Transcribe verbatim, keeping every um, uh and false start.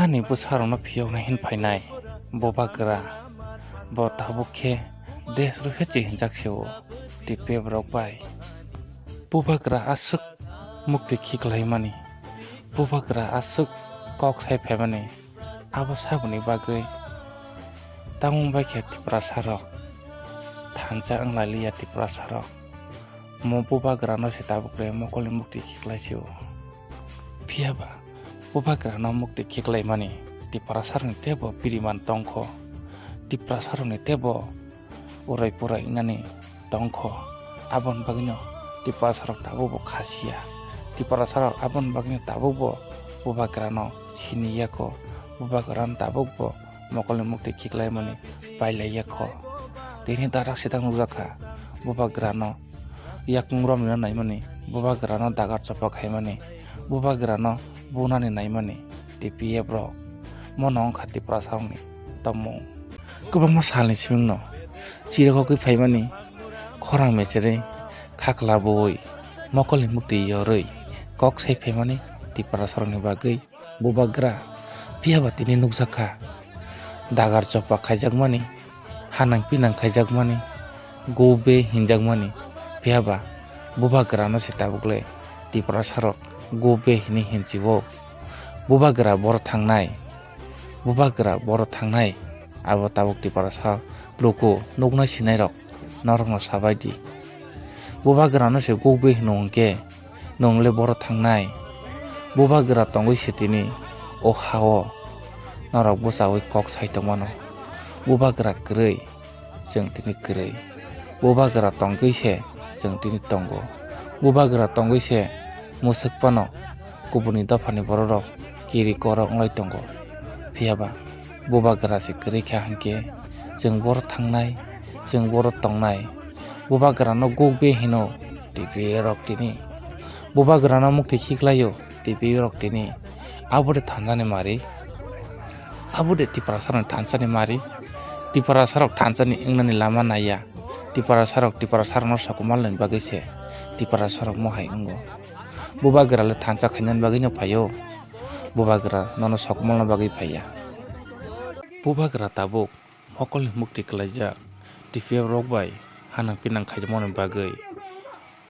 Ani bwsarokno phiyokna hin phainai bubagra, bo tabuk khe desh rwkhe chihinjak se-o T P F rok bai. Bubagra aswk mukti khiklaimani, bubagra aswk kok sai phaimani, abo saboni bagwi tamo bai khe Tiprasa rok thansa wng lai liya. Tiprasa rok mo bubagra no se tabuk le mokol ni mukti khiklai se-o. Phiya ba bubagra no mukti khiklai mani Tiprasa rok ni teibo piriman tongkho, Tiprasa rok ni teibo urai purai wngnani tongkho. Aboni bagwino Tiprasa rok tabuk bo khasiya. Tiprasa rok aboni bagwino tabuk bo bubagra no siniya kho. Bubagra no tabuk bo mokol ni mukti khiklai mani pailaiya kho. Tini darak sidang nukjak kha bubagra no yakung romlina naimani, bubagra no dagar chopa khaimani, bubagra no bunani naimani T P F rok. Mono wngkha Tiprasa rokni tongmung. Kwbangma salni simingno chirikhogwi phaimani khorang mecherwi khaklabwi mokolni mukti yorwi kok sai phaimani Tiprasa rokni bagwi bubagra. Phiya ba tini nukjak kha dagar chopa khaijakmani, hanang pinang khaijakmani, go be hinjakmani. Phiya ba bubagra no se tabuk le Tiprasa rok go be hinwi hinsi-o. Bubagra boro thangnai, bubagra boro thangnai, abo tabuk Tiprasa luku nuknai sinai rok norokno sabai di. Bubagra no se go be hino hwnkhe nwng le boro thangnai. Bubagra tongwi se tini o ha-o norok bwchaui kok sai tongmano. Bubagra kwrwi, chwng tini kwrwi. Bubagra tongwi se chwng tini tongo. Bubagra tongwi se mwswk phano kubuni dophani bororok kiri koro wnglai tongo. Phiya ba bubagra se kwrwi kha hinkhe chwng boro thangnai, chwng boro tongnai. Bubagra no go be hino T P F rok tini. Bubagra no mukti khiklaio T P F rok tini. Abo de thansa ni mari. Abo de Tiprasa rokni thansa ni mari. Tiprasa rok thansa ni wngnani lama naiya. Tiprasa rok Tiprasa rokno sokomorlani bagwi se Tiprasa rok mohai wngo. Bubagra le thansa khainani bagwi no phaio. Bubagra nono sokomorna bagwi phaiya. Bubagra tabuk mokolni mukti kwlaijak T P F rok bai hanang pinang khaijakmani bagwi.